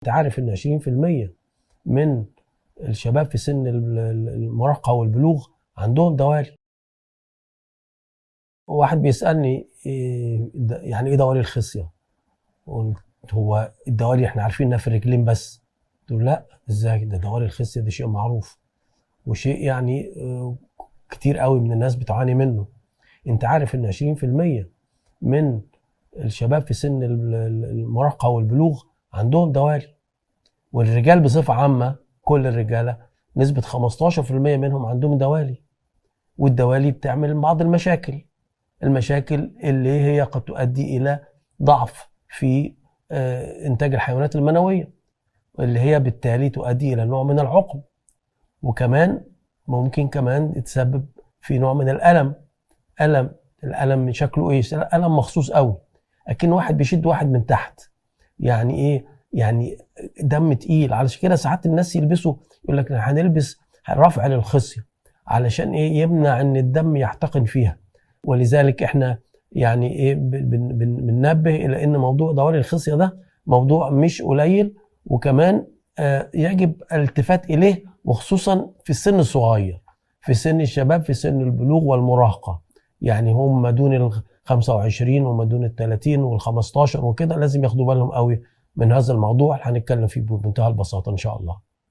انت عارف ان 20% من الشباب في سن المراهقة والبلوغ عندهم دوالي. واحد بيسالني إيه يعني ايه دوالي الخصيه؟ قلت هو الدوالي احنا عارفين انها في الرجلين بس. قلت له لا، ازاي؟ ده دوالي الخصيه ده شيء معروف وشيء يعني كتير قوي من الناس بتعاني منه. انت عارف ان 20% من الشباب في سن المراهقة والبلوغ عندهم دوالي، والرجال بصفة عامة كل الرجالة نسبه 15% منهم عندهم دوالي. والدوالي بتعمل بعض المشاكل، المشاكل اللي هي قد تؤدي الى ضعف في انتاج الحيوانات المنوية، اللي هي بالتالي تؤدي الى نوع من العقم، وكمان ممكن كمان تسبب في نوع من الالم. الالم شكله ايه؟ الم مخصوص قوي، اكن واحد بيشد واحد من تحت. يعني ايه؟ يعني دم تقيل. علشان كده ساعات الناس يلبسوا، يقول لك هنلبس رفع للخصيه علشان ايه؟ يمنع ان الدم يحتقن فيها. ولذلك احنا يعني ايه بننبه الى ان موضوع دوالي الخصيه ده موضوع مش قليل، وكمان يجب الالتفات اليه، وخصوصا في السن الصغير، في سن الشباب، في سن البلوغ والمراهقه. يعني هم دون ال 25 وما دون ال 30 وال 15 وكده، لازم ياخدوا بالهم قوي من هذا الموضوع اللي هنتكلم فيه بمنتهى البساطة ان شاء الله.